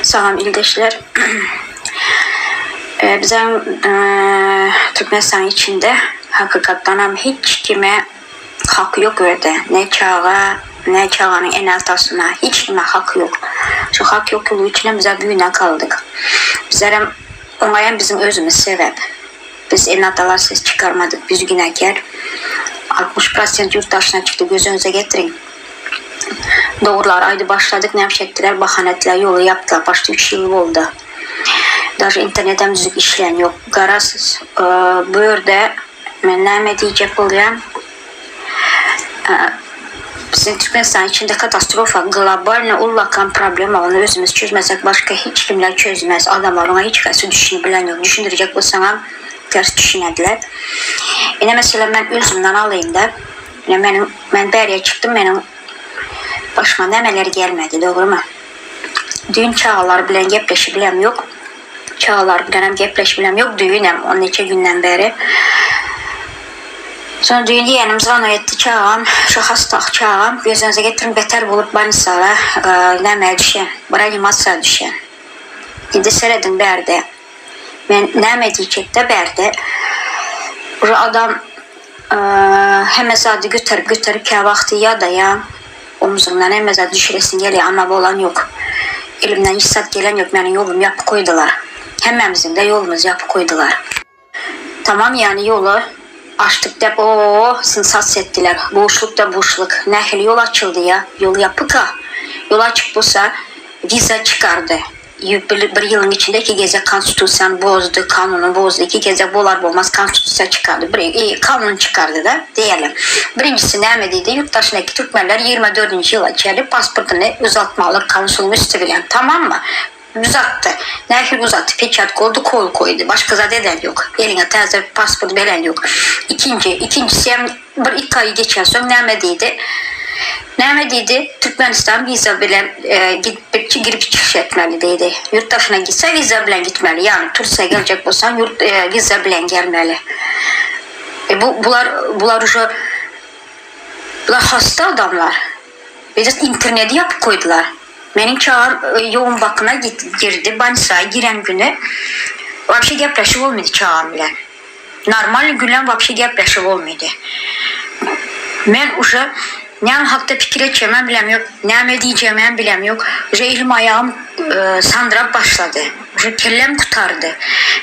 Salam ildeşler. Biziň Türkmenistanyň içinde hakykatdanam hiç kime hak ýok ýerde. Ne çaga, ne çaganyň ene-atasyna hiç kime hak ýok. Şu hak ýoklugy üçinem bizä güna galdyk. Bizlerem oňaýam biziň özümiz sebäp. Biz ene-atalar ses çykarmadyk, biz günäkär. 60 prosent ýurt daşyna çykdy göz öňüňize getiriň. Dogrulary aýdyp başladyk, näme etdiler, bahana etdiler, ýoly ýapdylar, başda üç ýyl boldy. Daže internetem düzük işleýän ýok. Garaz, bu ýerde men näme diýjek bolýan, biziň Türkmenistan içinde katastrofa, globalnyý ullakan problema, ony özümiz çözmesek başga hiç kimler çözmez, adamlar oňa hiç haýsy düşünip bilen ýok, düşündirjek bolsaňam ters düşünediler. Ine meselem men özümden alaýynda. Ine meniň, men bäriye çykdym, meniň başyma nämeler gelmedi, dogrymy? Düýn çagalar bilen gepleşibilem ýok. Çagalar bilenem gepleşibilem ýok, düýnem, on neçe günden bäri. Soň düýn diýenim zwono etdi çagam, şo hasta çagam, gözüňize getiriň beter bolup bolnisada nämä düşen, reanimasiýa düşen. Indi serediň bärde. Men näme diýjekde bärde. Uje adam Hemme zady göterip göterip käwagty ýadaýaň, omzuňdan hemme zady düşüresiň gelýär, amma bolan ýok. Elimden hiç zat gelen ýok, meniň ýolumy ýapyk goýdular. Hemmämiziňde ýolumyzy ýapyk goýdular. Tamam ýany ýoly açdyk dep oo sensasiýa etdiler. Buşluk da buşluk. Nähili ýol açyldy ýa? Ýol ýapyk-a. Ýol açyk bolsa wiza çykardy. Bir ýylyň içinde iki gezek konstitusiýany bozdy, kanuny bozdy, iki gezek bolar-bolmaz konstitusiýa çykardy, bir kanun çykardy-da diýeli. Birinjisi näme diýdi, ýurt daşyndaky türkmenler 24-nji ýyla çenli pasportyny uzatmaly konsulyň üsti bilen, tamammy? Uzatdy. Nähili uzatdy? Peçat goldy, kol koýdy. Başga zat eden ýok. Eliňe täze pasport beren ýok. Ikinji, ikinjisi hem Bir iki aý geçensoň näme diýdi? Näme diýdi? Türkmenistan wiza bilen gidip girip çykyş etmeli diýdi. Ýurt daşyna gitse wiza bilen gitmeli. Ýagny Türkiýä geljek bolsaň ýurt wiza bilen gelmeli. E bu bular bular uje bular hasta adamlar. Biz interneti ýapyp goýdular. Meniň çagam ýoğun bakyma girdi, bolnisa giren güni wapşe gepleşip bolmady çagam bilen. Normalny günem wapşe gepleşip bolmady. Men uje näme hakda pikir etjegimem bilem ýok, näme diýjegimem bilem ýok. Uje elim aýagym sandyrap başlady. Uje kellem gutardy.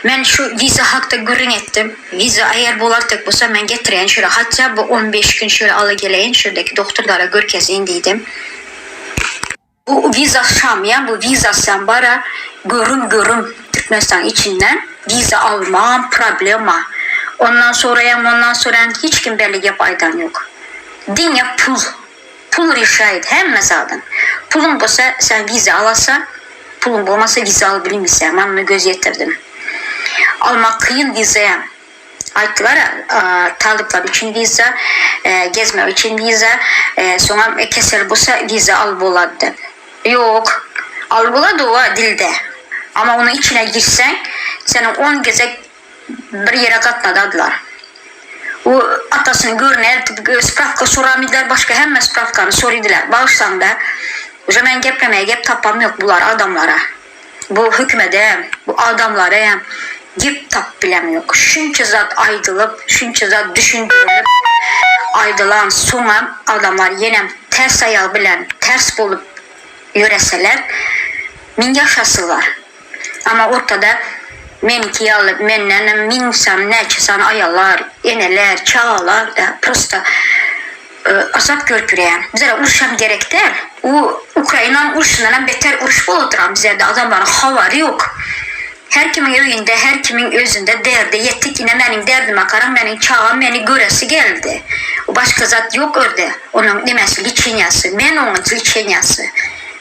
Men şu wiza hakda gürrüň etdim. Wiza eger bolar tek bolsa men getireýin şöyle hatda bu 15 gün şöyle ala geleýin şuradaki doktorlara görkezeýin diýdim. Bu wiza şamýan bu wizasam bara görüm görüm Türkmenistan içinden wiza almagam problema ondan soraýan mundan soraýan hiç kim belli gep aýdan ýok diňe pul pul rişaýt hemme zadyň puluň bolsa sen wiza alasa puluň bolmasa wiza alyp bilmeýsä man muny göz ýetirdim almak kyn wizaýam Aýtdylar, talyplar üçin wiza, gezmek üçin wiza, soňam kesel bolsa wiza alyp bolady diýip. Ýok, alyp bolady o dilde. Amma onuň içine girseň, seni on gezek bir ýere gatnadadylar. O atasyny görüne eltip sprawka soramydylar, başga hemme sprawkany sorydylar. Bagyşlaňda, uje men geplemäge gep tapam ýok bular adamlara. Bu hökümede, bu adamlara gep tapyp bilem ýok. Şunça zat aýdylyp, şunça zat düşündirilip aýdylan soňam adamlar ýenem ters aýagy bilen ters bolup ýöreseler, min ýaşasy bar. Amma ortada meniňki ýaly mendenem min sany näçe sany aýallar, eneler, çagalar da prosta Azap görüp ýörýän. Bizlere urşam gerek däl. U Ukrainanyň urşundanam beter uruş bolup oturan bizlerde adamlaryň habary ýok. Her kimiň öýünde her kimiň özünde derdi ýetik ine meniň derdime garaň meniň çagam meni göresi geldi. U başga zat ýok örde onuň nemesi liçeniýasy men onuň liçeniýasy.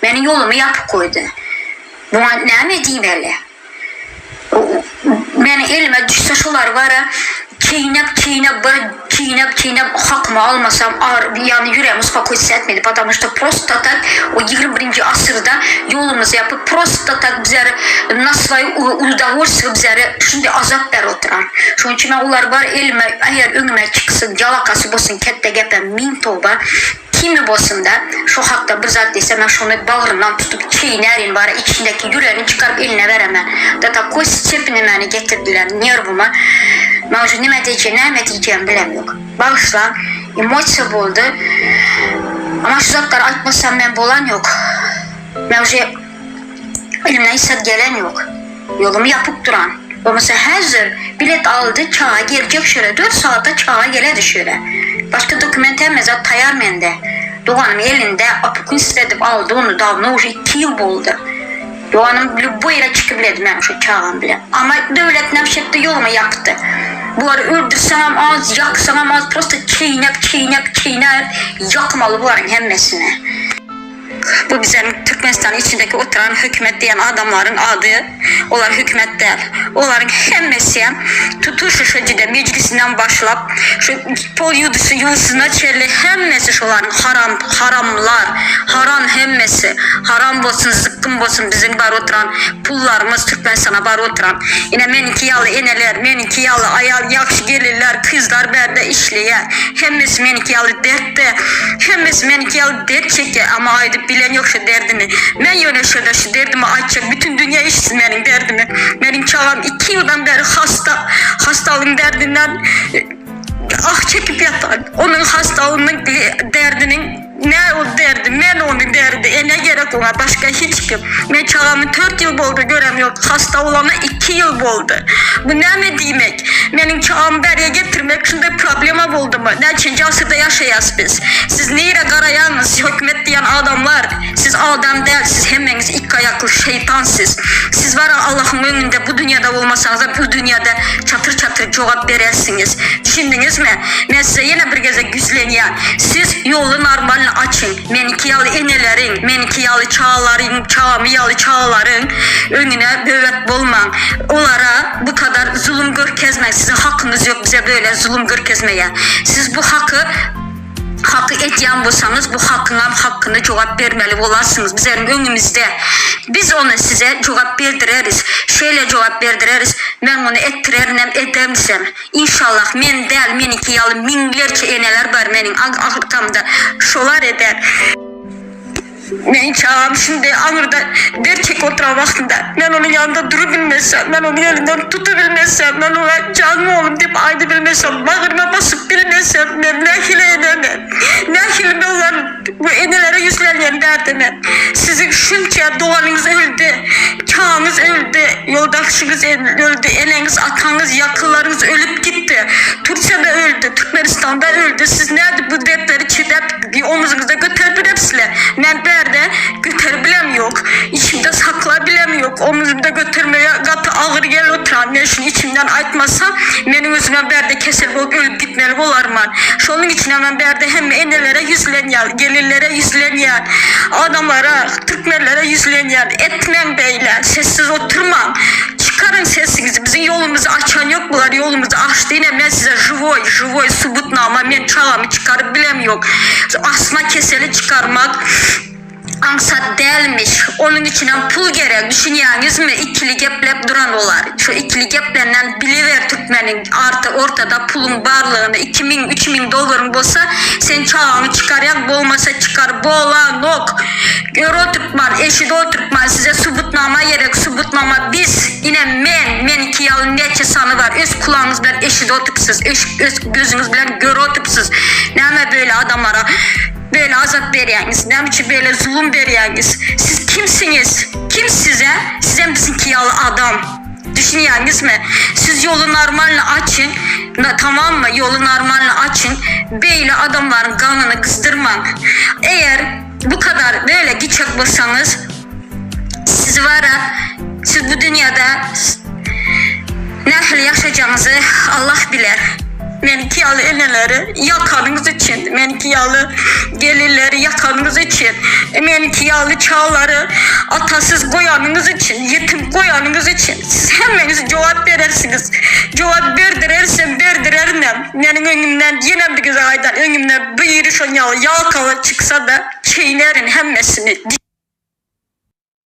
Meniň ýolumy ýapyp goýdy. Muňa näme diýmeli. Meniň elime düşse şolar bara çeýnäp çeýnäp bir çeýnäp çeýnäp hakymy almasam ar ýagny ýüregim uspokoýtsa etmedi потому что prosto tak o 21-nji asyrda ýolumyzy ýapyp prosto tak bizleri na svoýu udowolstwo bizleri şunday azap berip oturan. Şonuň üçin men olar bar elime eger öňüme çyksyn ýalakasy bolsun ketde gepem min toba. Kimi bolsun-da, şo hakda bir zat diýse, men şony bagryndan tutup çeýnärin, bara içindäki ýüregini çykaryp eline beremen. Do takoý stepeni meni getirdiler, nerwuma. Men uje nime diýjegimi, näme diýjegimi bilemok. Bagyşlaň, emosiýa boldy. Amma şu zatlary aýtmasam men bolan ýok. Men uje elimden hiç zat gelen ýok. Ýolum ýapyk duran. Bolmasa häzir bilet aldy çaga geljek şöyle dört sagata çaga geledi şöyle. Başga dokument hemme zat taýar mende. Doganym elinde opukun edip aldy ony dawno uje iki ýyl boldy. Doganym lýuboý ýere çykybiledi meň şu çagam bilen. Amma döwlet näm şetdi ýolumy ýapdy. Bulary öldürseňem az ýaksaňam az prosta çeýnäp çeýnäp çeýnäp ýakmaly bularyň hemmesini. Bu bizeň Türkmenistanyň içindeki oturan hökümet diýen adamlaryň ady, olar hökümet däl. Olaryň hemmesem tutuş şu jide mejlisinden başlap şu pol ýuwdusy ýuwusyna çenli hemmesi şolaryň haram haramlar haram hemmesi haram bolsun zykgym bolsun biziň bar oturan pullarymyz Türkmenistana bar oturan ine meniňki ýaly eneler meniňki ýaly aýal ýagşy gelinler kyzlar bärde işleýär hemmesi meniňki ýaly dertde hemmesi meniňki ýaly dert çekýär amma aýdyp bilen ýok şu derdini men ýöne şurda şu derdimi aýtjak bütün dünýä eşitsin meniň derdimi meniň çagam iki ýyldan bäri hasta hastalygyň derdinden ah çekip ýatan onuň hastalygynyň derdiniň Ne ol derdi, men onuň derdi, ene gerek oňa, başga hiç kim. Men çagamy tört ýyl boldy görem ýok, hasta bolana iki ýyl boldy. Bu näme diýmek? Meniň çagamy bärige getirmek şunday problema boldumy? Näçenji asyrda ýaşaýas biz? Siz nirä garaýaňyz, hökümet diýen adamlar? Siz adam däl, siz hemmeňiz iki aýakly şeýtan siz. Siz bara Allahyň öňünde bu dünýede bolmasaňyzam ü dünýede çatyr çatyr jogap berersiňiz. Düşündiňizmi? Men size ýene bir gezek ýüzlenýän. Siz ýoly normalny açyň. Meniňki ýaly eneleriň, meniňki ýaly çagalaryň, çagamy ýaly çagalaryň öňüne böwet bolmaň. Olara bu kadar zulum görkezmäň. Siziň hakyňyz ýok bize böyle zulum görkezmege. Siz bu haky Haky edýän bolsaňyz bu hakyňam hakkyny jogap bermeli bolarsyňyz bizeriň öňümizde. Biz ony size jogap berdireris. Şeýle jogap berdireris, men muny etdirerinem edermisem. Inşallah men däl meniňki ýaly müňlerçe eneler bar meniň arkamda şolar eder. Meniň çagam şindi aňyrda dert çekip oturan wagtynda, men onuň ýanynda durubilmesem, men onuň elinden tutubilmesem, men oňa janym oglum diýip aýdybilmesem, bagryma basyp bilmesem, men nähili ene men? Nähili men olar bu enelere ýüzlenýän däl-de men. Siziň şunça doganyňyz öldi, çagaňyz öldi, ýoldaşyňyz öldi, eneňiz, ataňyz, ýakynlaryňyz ölüp gitdi. Türkiýede öldi, Türkmenistanda öldi. Siz nädip bu dertleri çydap Omzuňyzda göterip bilemsizler. Men bärde göterip bilem ýok. Içimde saklap bilem ýok. Omzumda götermege gaty agyr gelip oturan. Men şuny içimden aýtmasam, meniň özümem bärde kesel bolup ölüp gitmeli bolarman. Şonuň üçinem men bärde hemme enelere ýüzlenýän, gelinlere ýüzlenýän, adamlara, türkmenlere ýüzlenýän. Etmäň beýle, sessiz oturmaň. Çykaryň sesiňizi. Biziň ýolumyzy açan ýok bular ýolumyzy açdy ine men size žiwoý žiwoý subutnama men çagamy çykaryp bilem ýok. Asma keseli çykarmak aňsat dälmiş. Onuň üçinem pul gerek düşünýäňizmi ikili geplep duran olar. Şu ikili geplenden biliber türkmeniň arty ortada puluň barlygyny 2000 3000 dollaryň bolsa sen çagaňy çykarýaň bolmasa çykar bolanok. Gör oturtman, eşit oturtman, size subutnama gerek, subutnama biz, ine men, meniňki ýaly näçe sany bar, öz kulagyňyz bilen eşidip oturpsyz, öz, öz gözüňiz bilen görüp oturpsyz. Näme beýle adamlara beýle azap berýäňiz, näme üçin beýle zulum berýäňiz? Siz kimsiňiz? Kim size? Sizem biziňki ýaly adam. Düşünýäňizmi? Siz ýoly normalny açyň, tamammy, ýoly normalny açyň, beýle adamlaryň ganyny gyzdyrmaň. Eger Bu kadar böyle giçek bolsaňyz siz wara siz bu dünýede nähili ýaşajagyňyzy Allah biler. Meniňki ýaly eneleri ýakanyňyz üçin, meniňki ýaly gelinleri ýakanyňyz üçin, meniňki ýaly çagalary atasyz goýanyňyz üçin, ýetim goýanyňyz üçin siz hemmeňiz jogap berersiňiz. Jogap berdirersem berdirerinem. Meniň öňümden ýene bir gezek aýdan öňümden biri şon ýaly ýalkaly çyksa-da çeýnerin hemmesini.